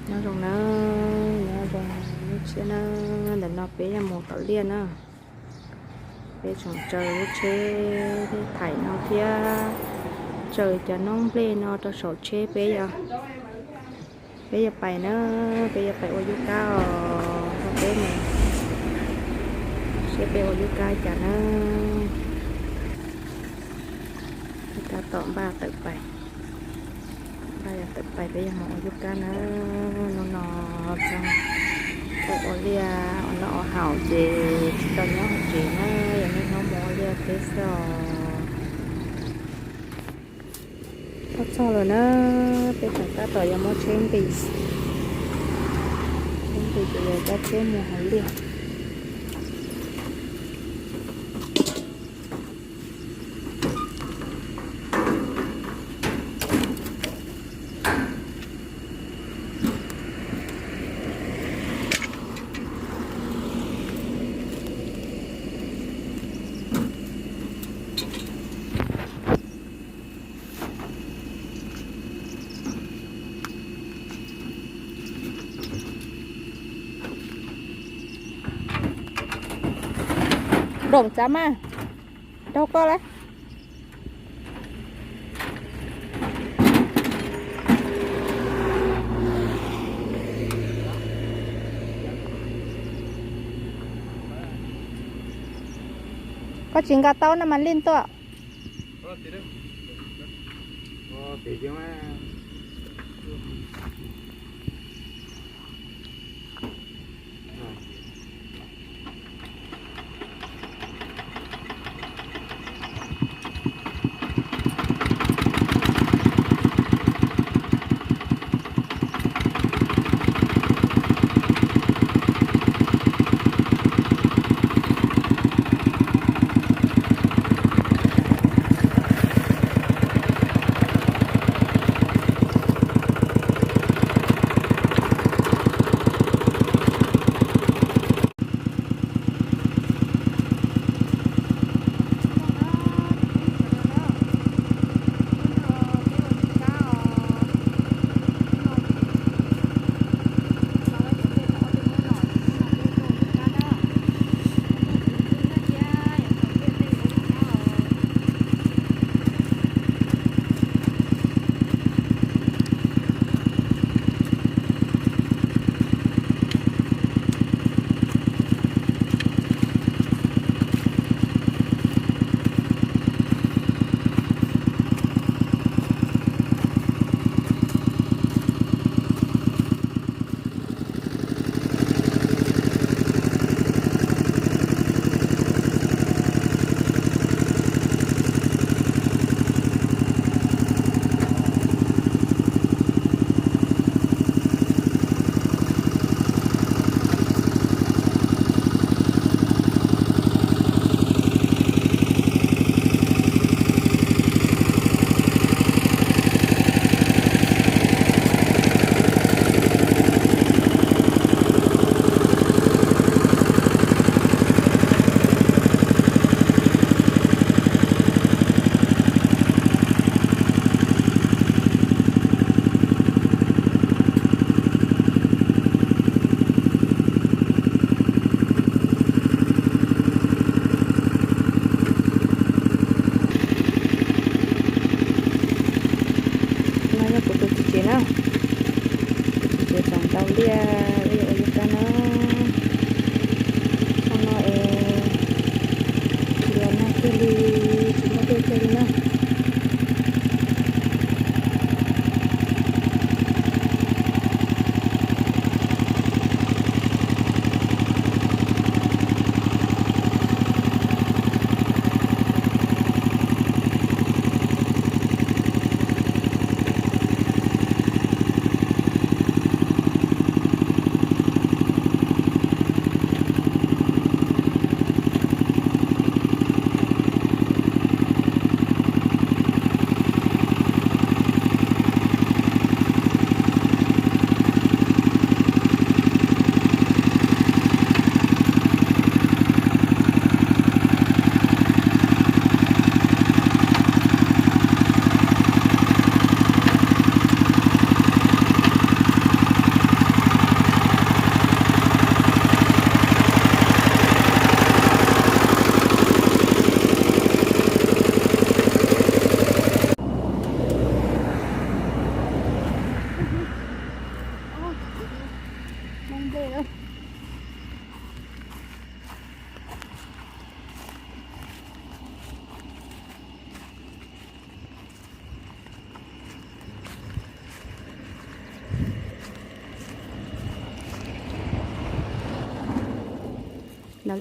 Nyob zoo na, nyob zoo lub tshiab na, ntawm no peb yuav mus tom liaj na. Peb tseem tsaws lub tsheb thaim no thiab tsaws cov noob nplej no rau saum tsheb peb yuav, peb yuav pais na, peb yuav pais ua yub kab os, peb mus seb peb ua yub kab cas na. Peb tab tom npaj tawm pais, npaj yuav tawm pais peb yuav mus ua yub kab na. Hnub no txog thaum ua liaj ua noj ua haus ces tsis tau nyob hauv tsev na, yog niaj hnub mus ua liaj teb xwb os. Txog txog lawm na, peb tseem tab tom yuav muab tsheb nqis, tsheb nqis ces yuav cab tsheb mus hauv liaj. Doom txav mas, raug koj lawm. Koj tsis nqa taub no mas lij tuaj. No yog kuv tus txiv tsev na, tus txiv tsev tseem ntaus liaj, liaj ua yub kab na. Thaum no es liaj nag kiag li, tsis muaj liaj kiag li na.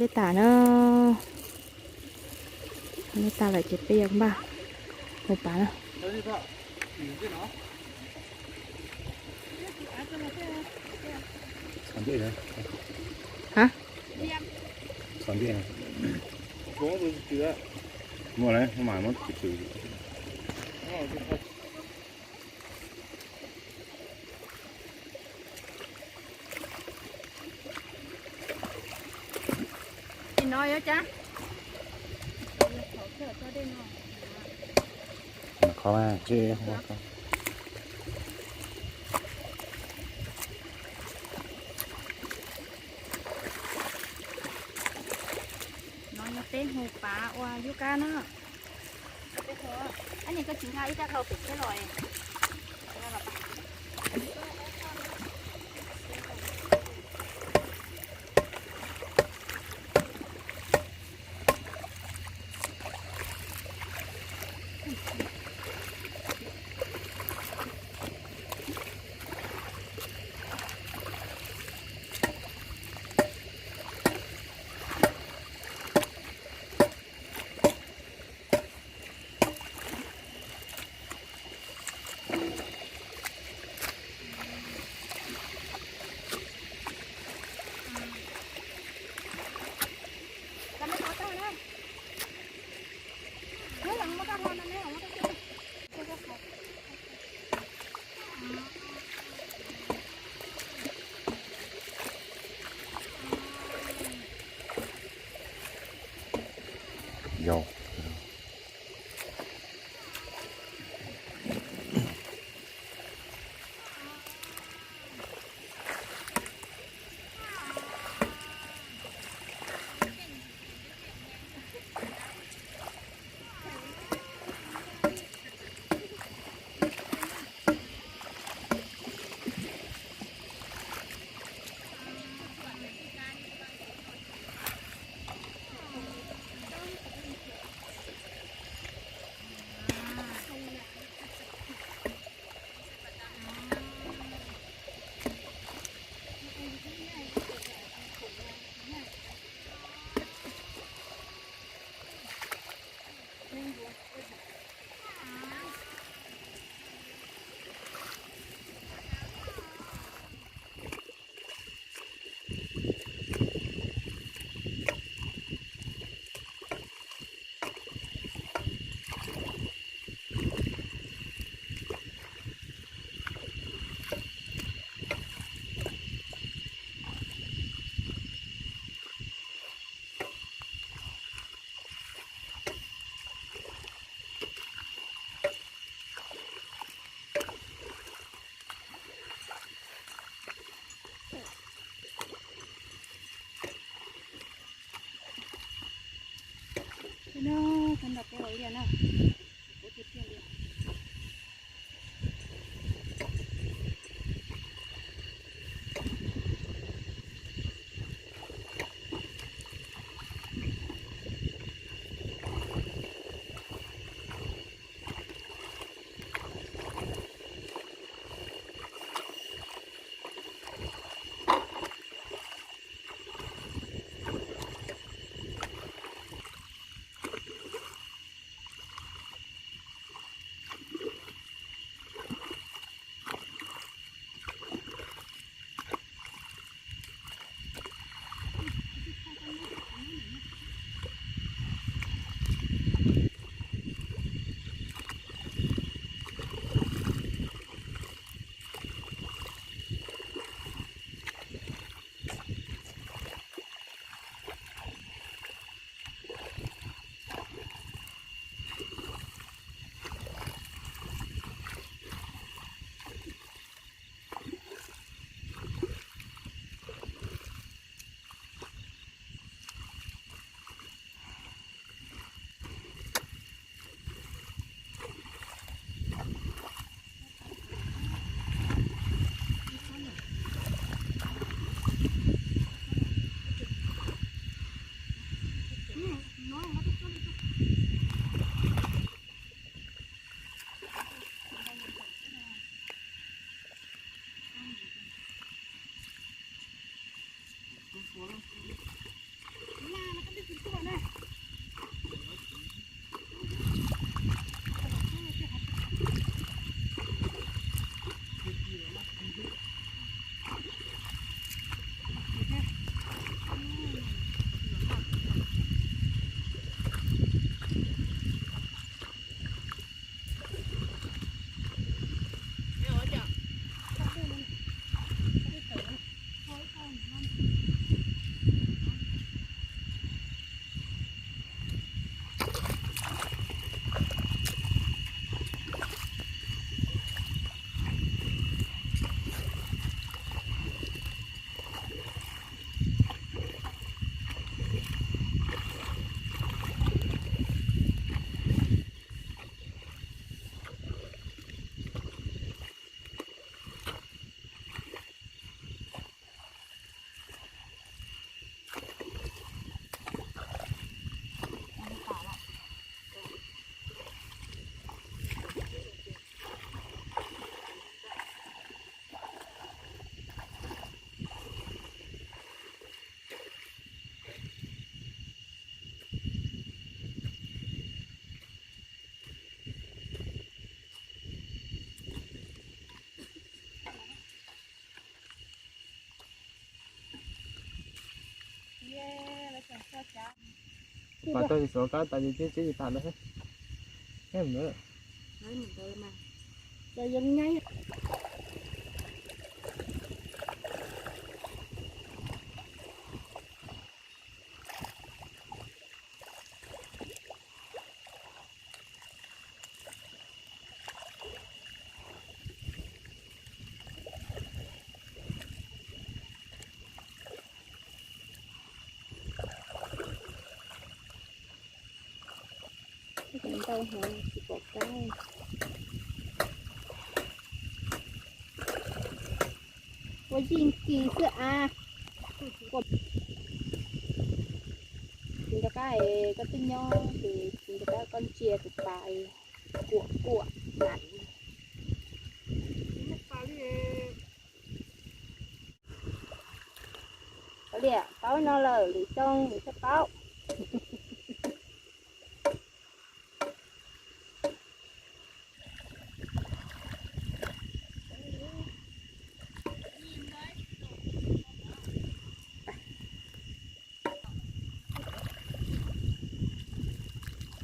Li tas na, li tas lawm ces peb yuav npaj mus pav na. Ha, no yuav cas? No yog peb hu pav ua yub kab na. Ab, niam koj tsis nkag ib rab hlau pem thiab los. Yog. No, cov ntawm peb ua liaj na. Pas tau tsis xov kab tas ces tib tsis tas lawm. Ntau heev tsis pom kab. Ua yeej kis xwb a. Tsis nco qab koj twb nyob ces tsis nco qab koj ntsia tus pas kuam kuam lawm. Liam paub no lawm, lwm xyoo lwm thiaj paub.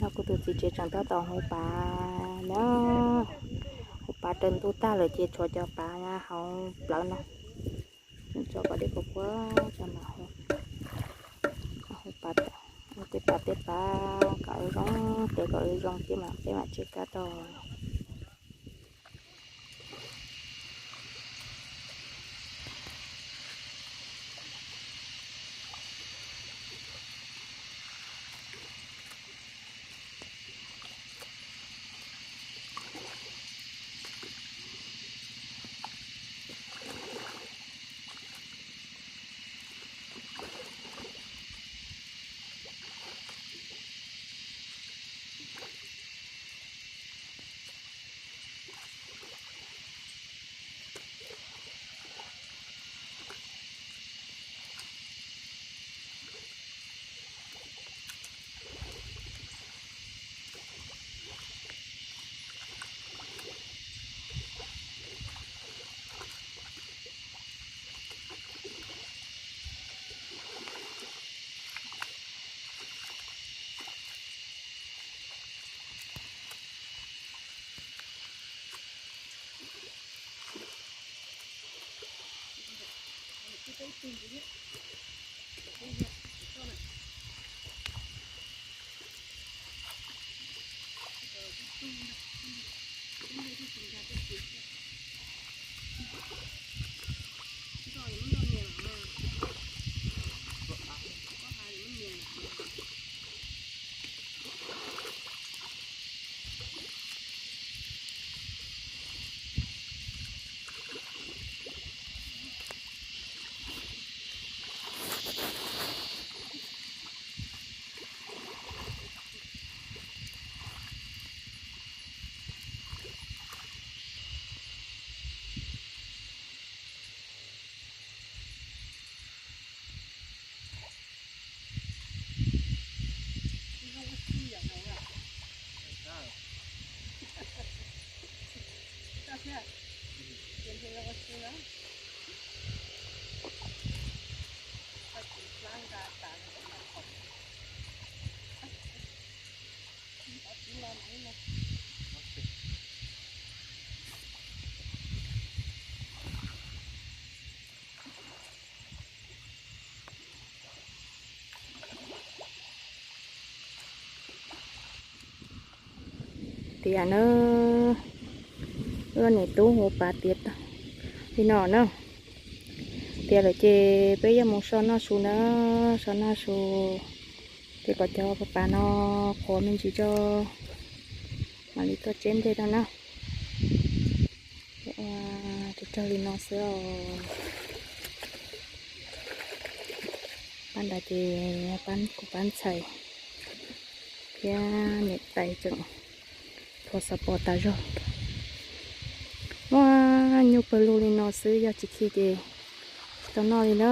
No kuv tus txiv tsev tseem tab tom hau pas na, hau pas raws ntuj tag lawm ces tshuav cov pas hauv plawv no. Tseem tso kom deb puas puas tso mas hau, hau pas, tej pas tej pas kom zoo, tes kom zoo ces mam peb mam tseb kab tau. Tias na, wb niam tub hu pas tias li no na, tias lawm ces peb yuav mus so noj su na, so noj su, ces kom cov pas no qhuav me ntsis tso mam li tuaj tseb ntej no na. Ua tsawg tsawg li no xwb os. Pab nrad ces kuv pab ntxhais thiab niam tais tseem thuav xov pos tas zog. Muaj nyuj pawg lug li no xwb, yog tsis khi ces tsis tau noj li na.